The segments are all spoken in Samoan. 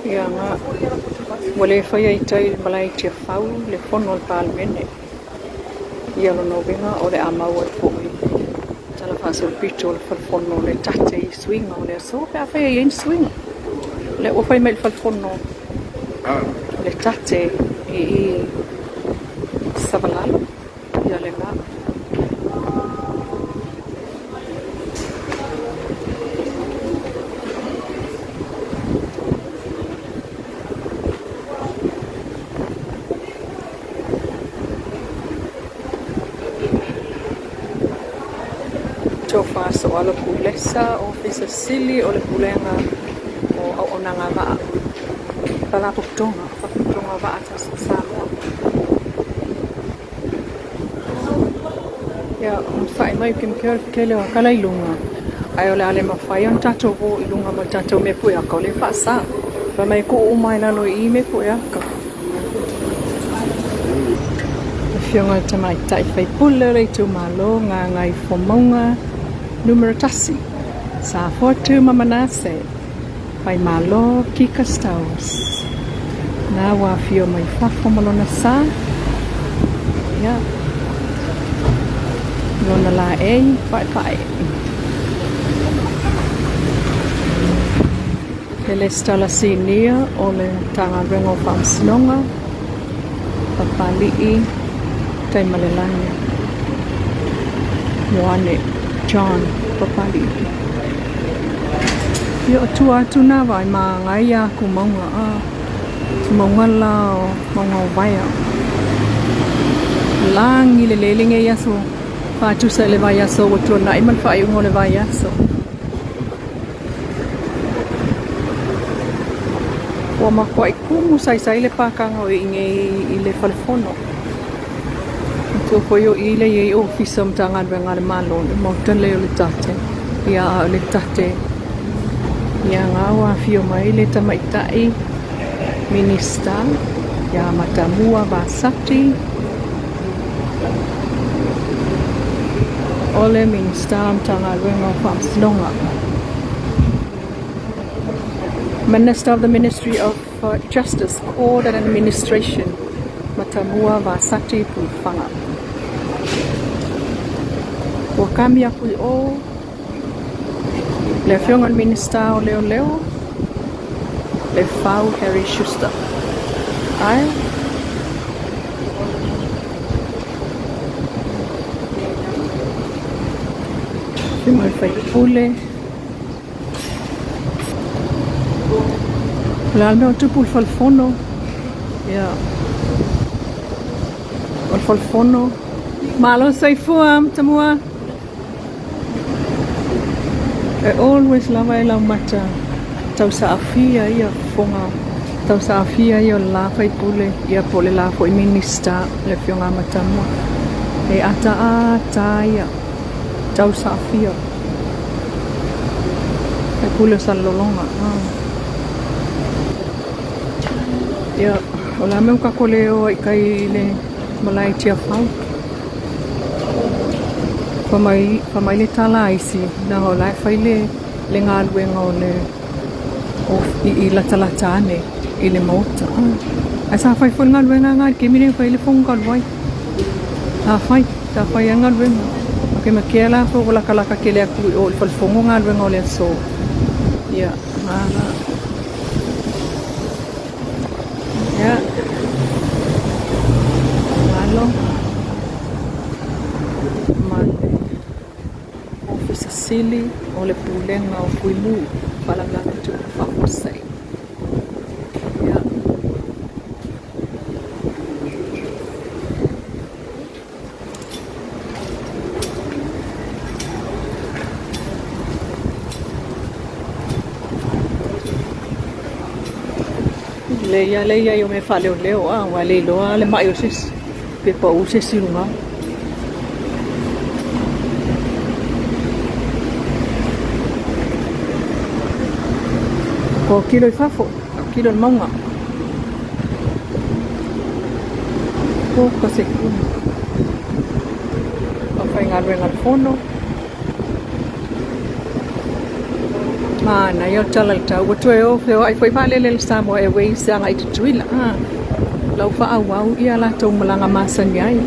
Ia nga ua le faia i tai i le malae i Tiafau le fono a le Palemene. Ia o lona uiga o le a maua ai foi le tala faasolopito o le fale fono o le tate i suiga o le aso pe afai e i ai ni suiga. O lea ua fai mai i le fale fono o le tate i Savalalo. Ia lena. Tofa Sooalo Kulesa, Ofisa Sili o le Pulega o Auaunaga a Vaa, Faalapotopotoga o Vaa a Samoa. Ia, onosai mai ou te matea o le tele o ata la e i luga, ae o le a le mafai ona tatou o i luga ma le tatou mea pue ata, o lea e faasa. Fai mai e tuu uma lava i lalo i i mea pue ata. Afioga i le Tamaitai sui usufono o le itumalo o Gagaifomauga Nu.1, Safotu ma Manase, Faimalo Kika Stowers. Na ua afio mai fafo ma lona sa, ia, lona laei paepae. Le Lesitala Sinia o le Matagaluega o Faamasinoga, Papalii Taimalelagi Ioane John Papalii. Ia, o tua atu na vaai manaia atu mauga a mauga la o mauga o Vaea. Lagi lelei lenei aso faatusa i le vaiaso ua tuanai ma le faaiuga o le vaiaso. Ua matuai tumu saisai le pakaga o i nei i le fale fono. Manatua foi o i lea e i ai ofisa o Matagaluega a le Malo, le maota lea o le tate. Ia a o le tate, ia na ua afio mai le tamaitai Minisita ia Matamua Vasati, o le Minisita o Matagaluega o Faamasinoga. Minister of the Ministry of Justice, Court and Administration, Matamua Vasati Pulufana. Ua kami aku i o le afioga i le Minisita o Leoleo, Lefau Harry Schuster. Ae afioga i le sui usufono. O le a le mea o tupu i le fale fono? Ia, o le fale fono. Malo le soifua, Matamua. E always lava e laumata tausaafia ia fofoga tausaafia ia o le la faipule ia po o le la foi Minista le afioga a Matamua. E ataata ia tausaafia faipule o Salelologa. Ia, o le a le mea ua tatou le o ai i tai i le malae i Tiafau? Fai mai, fai mai le tala a isi, leaga o la e fai le, le galuega o le o, i, i latalata ane i le maota. Ae sa fai foi le galuega lena i le taimi lea na fai ai le fono talu ai. Sa fai, sa fai lava le galuega. Ou te matea la ua latalata tele atu i o i le fale fono galuega o le aso. Ia, na, Ia. Malo. Ma le Ofisa Sili o le Pulega o Fuimu, Faalavelave Tupu Faafuasei. Ia. Lelei lava le i ai o mea faaleoleo a, aua e le iloa le mai o se isi, pe pau se isi i luga. Tilotilo i fafo, tilotilo i le mauga. Oka se kuni. Aufaigaluega a le Fono. Manaia o le tala i le tau. Ua toe o feoai foi vaalele a le Samoa Airways agai i Tutuila. Ah, lau faaauau ia latou malaga masani ai.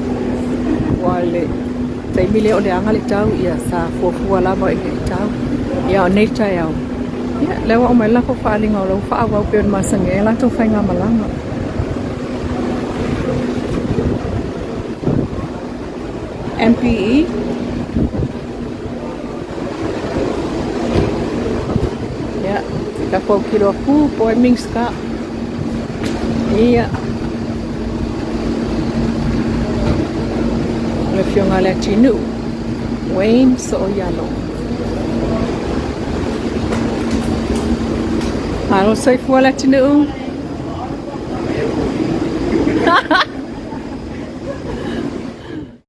Ua le taimi lea o le aga le tau, ia sa fuafua lava i le tau. Ia o nei taeao, ia lea ua aumai le latou faaaliga o la ua faaauau pei ona masani ai a latou faigamalaga. MPE Ia, tatou autilo atu po o ai Minisita. Ia, o le Afioga ia Leatinuu Wayne Sooialo. Malo le soifua Leatinuu.